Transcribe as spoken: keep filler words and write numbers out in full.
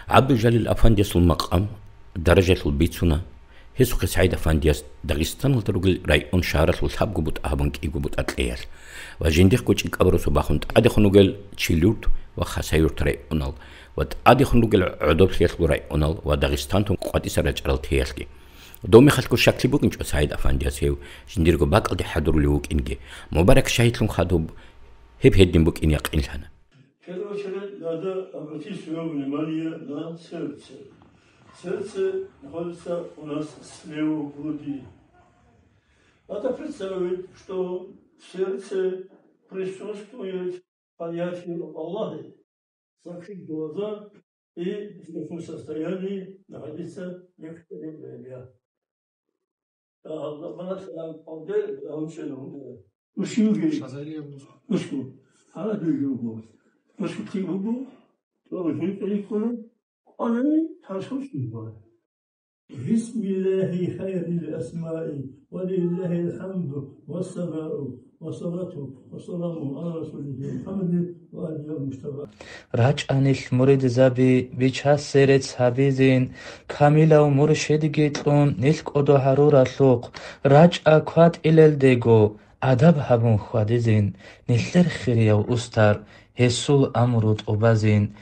ГӀабдулжалил афандиясул макъам, даражалъул бицуна. Гьесухъе СагӀид афандияс Дагъистаналда ругел район шагьаралъул лъабго бутӀа гьабун кӀиго бутӀа кьеялъ ва жиндихъго ЧӀикӀабурусу бахун тӀадехун ругел Чилюрт ва Хасавюрт районал ва тӀадехун ругел ГӀодоблъиялъул районал ва Дагъистантун къватӀиса рачӀарал теялъги. Дов мехалъго щаклъи букӀинчӀо СагӀид афандияс гьев жиндирго бакӀалде хӀадурулев вукӀинги, мубарак шагьидлъун хадуб гьеб гьедин букӀин якъинлъана. В первую очередь надо обратить своё внимание на сердце. Сердце находится у нас слева в груди. Надо представить, что в сердце присутствует понятие Аллаха. Закрыть глаза и в таком состоянии находиться некоторое время. А, ла-, ла-, ла-, алде, а, учено, э, мужчинки. Шазалия мус-, мужчина. Ана дуйги уго. Мужчинки уго. То есть вы переконы. Ана не, а что с ним было? بسم الله خير الأسماء، ولله الحمد والثناء، والصلاة والسلام على رسوله محمد وآله المجتبى. РачӀа нилъ муридзаби, бича серец гьабизин, камилав муршидги кьун нилъ кӀодо гьаруралъухъ. РачӀа кватӀилелдего, адаб гьабун хьвадизин, нилъер хирияв устар, гьесул амру тӀубазин,